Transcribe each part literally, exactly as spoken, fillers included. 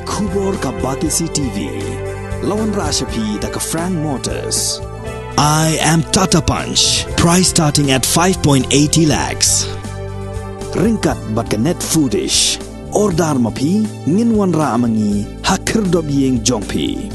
Khubor ka Batesi T V. La wanrah sha phi da ka Frank Motors. I am Tata Punch. Price starting at five point eighty lakhs. Ryngkat bad ka Net Foodish. Order ma phi, ngin wanrah ma ngi ha khyrdop ïing jong phi.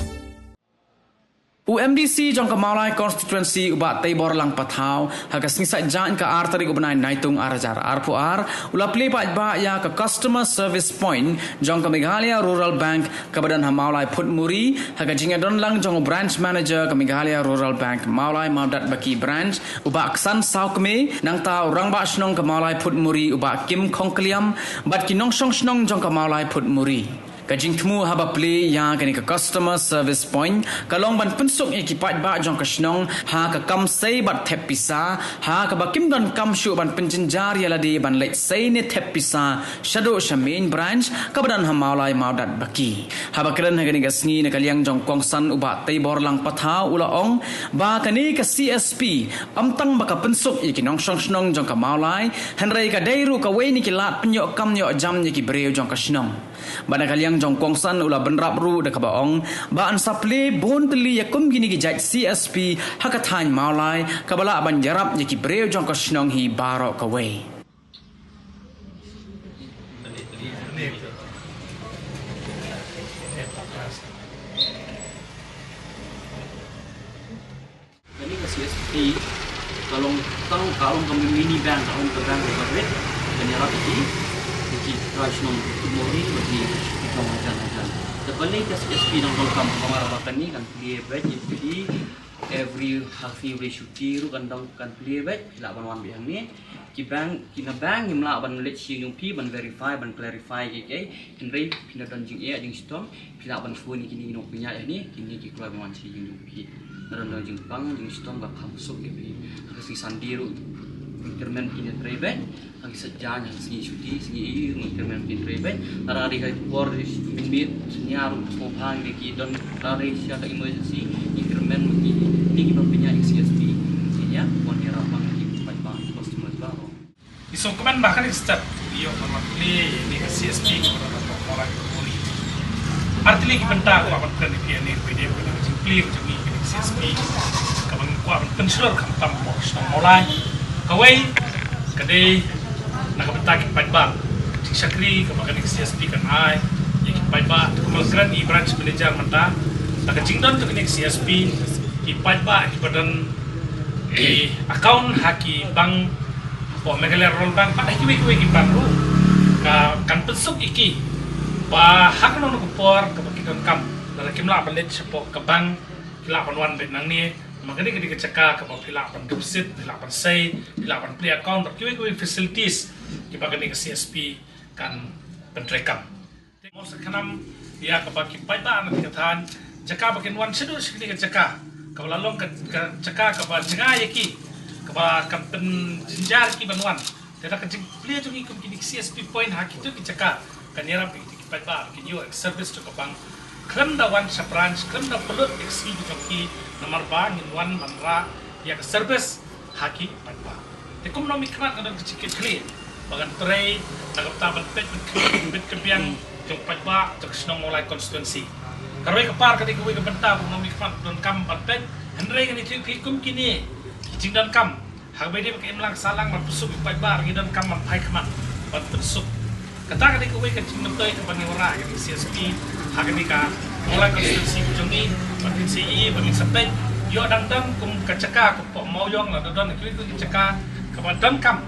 U M D C jong ka Mawlai Constituency, u Bah Teiborlang Pathaw, ha ka sngi Saitjaiñ ka ar tarik u bnai Naitung ar hajar arphew ar, u la plie paidbah ïa ka Customer Service Point jong ka Meghalaya Rural Bank kaba don ha Mawlai Phutmuri, ha ka jingïadonlang jong u Branch Manager ka Meghalaya Rural Bank Mawlai Mawdatbaki Branch, u Bah Ksan Sawkmie, nangta u Rangbah Shnong ka Mawlai Phutmuri, u Bah Kim Khongkliam, bad ki nongshong shnong jong ka Mawlai Phutmuri. Ka jingthmu haba plie ïa kane ka Customer Service Point ka long ban pynsuk ïa ki paidbah jong ka shnong ha ka kam sei bad thep pisa, ha kaba kim donkam shuh ban pynjynjar ïa lade ban leit sei ne thep pisa shaduh sha main branch kaba don ha Mawlai Mawdatbaki. Haba kren ha kane ka sngi na ka liang jong u kongsan, u Bah Teiborlang Pathaw u la ong ba kane ka C S P ym tang ba ka pynsuk ïa ki nongshong shnong jong ka Mawlai, hynrei ka dei ruh kawei na ki lad pynïoh kam ïoh jam ïa ki briew jong ka shnong. Bad na ka liang jong u kongsan u la bynrap ruh da kaba ong ba yn sa plie bun tylli ïa kum kine ki jait C S P ha ka thaiñ Mawlai kaba lah ban ïarap ïa ki briew jong ka shnong hi baroh kawei. Kane ka C S P ka long tang, ka long ka mini bank, ka long ka bank ka bit, ka ïarap ïa ki, ïa ki trai shnong Phutmuri bad ki shnong hajan hajan. Te balei ka C S P dang donkam? Namar ba kane kan plie beit ïa phi every half yearly shuti ruh kan dang, kan plie beit, phi lah ban wan beit hangne. Ki bank, ki na bank ngim lah ban leit sha ïing jong phi ban verify, ban clarify kiei kiei. Hynrei phi na don jingeh jingshitom, phi lah ban phone ïa kine ki nongpynïaid hangne, kine ki kloi ban wan sha ïing jong phi. Na don don jingpang jingshitom, ka kham suk ïa phi. Ha ka sngi Sunday ruh, u chairman phi na trei beit. Ha ki sngi Saitjaiñ, ha ki sngi shuti, sngi Ïaid, u chairman phi na trei beit. Lada dei ka por, minit, synñia ruh, sngewbha, ïa ki don, lada dei sha ka emergency, u chairman, ïa ki, ïa ki ba pynïaid ïa ka C S P, ïa ki ïa, wan ïarap lang ïa ki paidbah, customers baroh. Ngi sngewkmen ba kane ka step ïoh ban wan plie ïa kane ka C S P kaba don ha Mawlai Phutmuri. Ar tylli ki bynta kaba ban kren ïa phi ïa kane ka video, kane ka jingplie ka jong ngi ïa kane ka C S P kaba ngi kwah ban pynshlur khamtam hapoh shnong Mawlai. Kawei ka dei na ka bynta ki paidbah, ka jingshakri kaba kane ka C S P kan ai ïa ki paidbah. Kumba la kren i branch manager mynta, na ka jingdon jong kane ka C S P, ki paidbah kiba don ki account ha ki bank, hapoh Meghalaya Rural Bank bad ha kiwei kiwei ki bank ruh, ka, kan pynsuk ïa ki ba ha kano kano ka por kaba ki donkam, lada kim lah ban leit shapoh ka bank, ki lah ban wan beit nangne. Namar kane ka dei ka jaka kaba phi lah ban deposit, phi lah ban sei, phi lah ban plie account bad kiwei kiwei facilities kiba kane ka C S P kan pyntreikam. Te mo sa khnang ïa kaba ki paidbah na ka thaiñ, jaka ba kin wan shaduh sha kane ka jaka kaba la long ka, ka jaka kaba jngai ïa ki, kaba kan pynjynjar ïa ki ban wan. Te da ka jingplie jong ngi kum kine ki C S P point ha kito ki jaka, kan ïarap ïa ki paidbah ba kin ïoh ïa ka service jong ka bank khlem da wan sha branch, khlem da pynlut ïa ka sngi ka jong ki, namar ba ngin wan ban rah ïa ka service ha ki paidbah. Te kum u nongmihkhmat nga don ka jingkitkhlieh ba ngan trei na ka bynta ban peit ban khmih, ban peit ka biang jong paidbah jong ka shnong Mawlai constituency. Ka rwai ka par ka dei kawei ka bynta ba u nongmihkhmat donkam ban peit, hynrei ngan ïathuh ïa phi kum kine ki jingdonkam ha kaba ïadei bad ka imlang sahlang ban pynsuk ïa ki paidbah, ngi donkam ban phai khmat ban pynsuk. Kata ka dei kawei ka jingmyntoi kaba ngi wanrah ïa ka C S P ha kane ka Mawlai constituency ka jong ngi, ba ngin sa ïohi, ba ngin sa peit, ïoh dang don kum ka jaka ka pok Mawiong, lada don kiwei kiwei ki jaka kaba donkam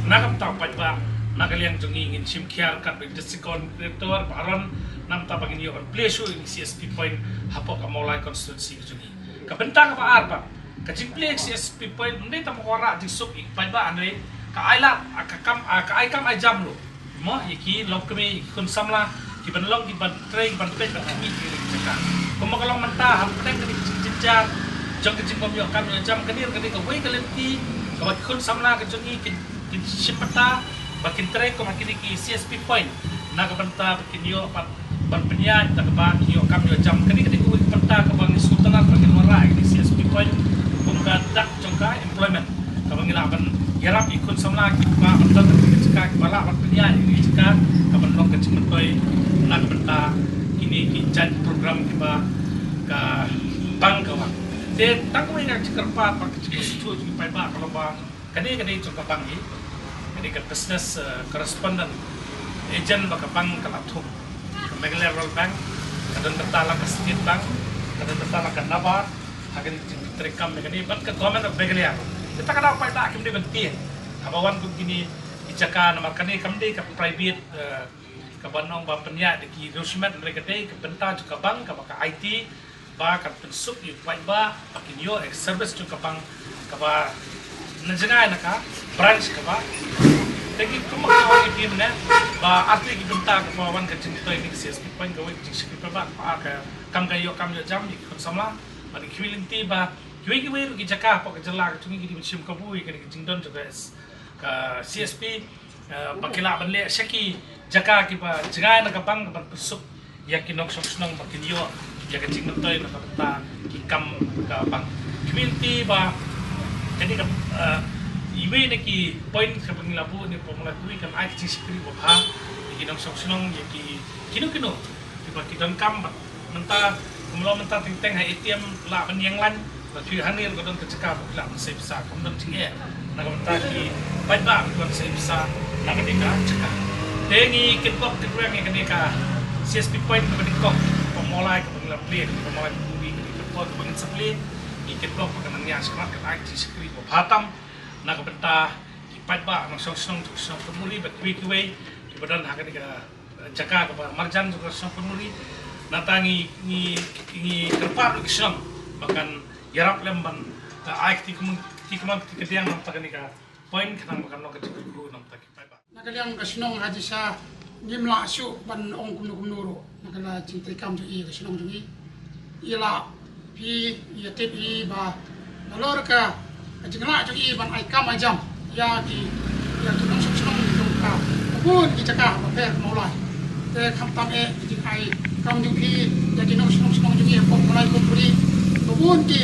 na ka bynta u paidbah, na ka liang jong ngi ngin shim khia ryngkat bad u District Coordinator Bah Aaron, na ka bynta ba ngin ïoh ban plie shuh ïa ka C S P point hapoh ka Mawlai constituency ka jong ngi. Ka bynta kaba ar pat, ka jingplie C S P point ym dei tang ban wanrah jingsuk ïa ki paidbah, hynrei ka ai lad, ka kam, ka ai kam ai jam ruh, mo, ïa ki longkmie, ïa ki khun samla kiban long kiban trei, kiban peit, ban khmih ïa ki jaka. Kumba ka long mynta, hapdeng kane ka jingjynjar jong ka jingbym ïoh kam ïoh jam, kane ka dei kawei ka lynti kaba ki khun samla ka jong ngi kin, kin shim bynta ba kin trei kum ha kine ki C S P point na ka bynta ba kin ïoh pat ban pynïaid da kaba ki ïoh kam ïoh jam. Kane ka dei kawei ka bynta kaba ngi sngewtynnat ba ngin wanrah ïa kane C S P point kum ka dak jong ka employment, kaba ngi lah ban ïarap ïa ki khun samla kiba, ban don ha kane ka jaka, kiba lah ban pynïaid ïa kane ka jaka, kaban long ka jingmyntoi na ka bynta Jan program kiba ka bank ka wan. Te tang wei nga jingkyrpad ba ka jingkyrpad jong ki paidbah ka long ba kane kane jong ka bank hi. Kane ka business, eh, correspondent agent ba ka bank ka la thung. Ka Meghalaya Rural Bank, ka don bynta la ka State Bank, ka don bynta la ka NABARD, ha kane ka jingtreikam ïa kane bad ka Government of Meghalaya. Te ta ka daw paidbah kim dei ban tieng haba wan kum kine ki jaka namar kane kam dei ka private, eh, kaba nang ba pynïaid da ki riewshimet, hynrei ka dei ka bynta jong ka bank kaba ka aiti ba kan pynsuk ïa u paidbah ba kin ïoh ïa ka service jong ka bank kaba na jngai na ka branch kaba. Te ki kum ka wan ïa ki mynne ba artylli ki bynta kaba wan ka jingtoi ïa ka C S P point, kawei ka jingshakri paidbah, kaba ar ka kam ka ïoh kam ïoh jam ïa ki khun samla. Bad ki khmih lynti ba kiwei kiwei ruh ki jaka hapoh ka jylla ka jong ngi ki dei ban shim kabu ïa ka jingdon jong ka C S P, eh, ba ki lah ban leh sha ki jaka kiba jngai na ka bank ban pynsuk ïa ki nongshong shnong ba kin ïoh ïa ka jingmyntoi na ka bynta ki kam ka bank. Khmih lynti ba kane ka, eh, iwei na ki point kaba ngi la buh ne, ba ngi la buh kan ai ka jingshakri ba bha ïa ki nongshong shnong, ïa ki kino kino kiba ki donkam ba mynta, kumno mynta teng teng ha A T M lah ban ïeng lain. Lada phi hangne ruh ka don ka jaka ba phi lah ban sei pisa, kam don jingeh na ka bynta ki paidbah ba kin sei pisa na kane ka jaka. Te ngi kitbok kitrwiang ïa kane ka C S P point kaba nyngkong, kaba Mawlai kaba ngi la plie, kaba Mawlai Pynuri, kane ka por kaba ngin sa plie. Ngi kitbok ba kan nang ïaid shakhmat, kan ai ka jingshakri ba bha tam na ka bynta ki paidbah nongshong shnong jong ka shnong Pynuri bad kiwei kiwei kiba don ha kane ka jaka kaba marjan jong ka shnong Pynuri. Nangta ngi, ngi, ngi kyrpad ruh ki shnong ba kan ïarap lem ban, eh, ai kti kumne, kti kumne, kti kadiang na ka bynta kane ka point, khnang ba kan long ka jingkyrkhu na ka bynta ki paidbah. Na ka liang ka shnong ha Jisha ngim lah shuh ban ong kumno kumno ruh na ka jingtreikam jong i ka shnong jong i. I lah phi ïa tip hi ba nalor ka, ka jinglah jong i ban ai kam ai jam ïa ki, ïa ki nongshong shnong jong ka, ka bun ki jaka bapher Mawlai. Te khamtam eh ka jingai kam jong phi ïa ki nongshong shnong jong i hapoh Mawlai Pynuri, ka bun ki,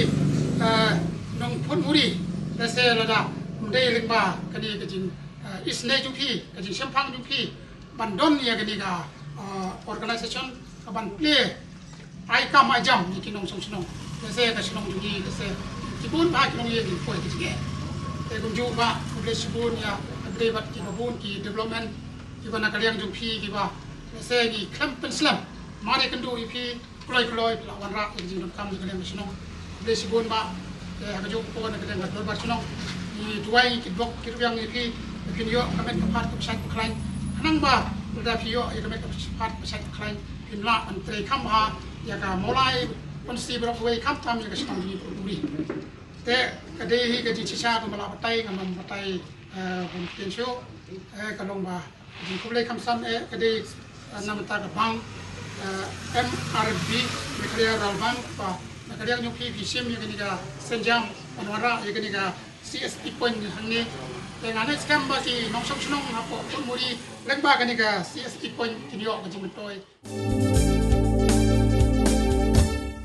eh, nong Pynuri. Te se lada ym dei lyngba kane ka jing, eh, isynei jong phi, ka jingshemphang jong phi ban don ïa kane ka, eh, organisation ka ban plie ai kam ai jam ïa ki nongshong shnong. Lehse ka shnong jong ngi, lehse ki bun bah ki nongïalam ki poi ki jingeh. Te kumjuh bah khublei shibun ïa ka dei bad ki babun ki development kiba na ka liang jong phi kiba lehse ngi khlem pynslem. Mar ïa kynduh ïa phi kloi kloi phi la wanrah ïa ka jingdonkam jong ka liang ka shnong. Khublei shibun bah. Te ha kajuh ka por na ka liang ka dorbar shnong ngi duwai, ngi kitbok kitrwiang ïa phi ba phin ïoh ka met ka phad kaba shait kaba khlaiñ. Khnang ba lada phi ïoh ïa ka met ka phad kaba shait kaba khlaiñ phin lah ban trei kham bha ïa ka Mawlai Constituency baroh kawei, khamtam ïa ka shnong jong ngi Pynuri. Te ka dei hi ka jingshisha kaba la batai, ngam batai, eh, ban ktien shuh, eh, ka long ba jingkhublei kham sam eh ka dei, eh, na ka bynta ka bank, eh, M R B, Meghalaya Rural Bank, ba na ka liang jong phi phi shim ïa kane ka sienjam ban wanrah ïa kane ka C S P point hangne. Te nga ngeit skhem ba ki nongshong shnong hapoh Pynuri lyngba kane ka C S P point kin ïoh ka jingmyntoi.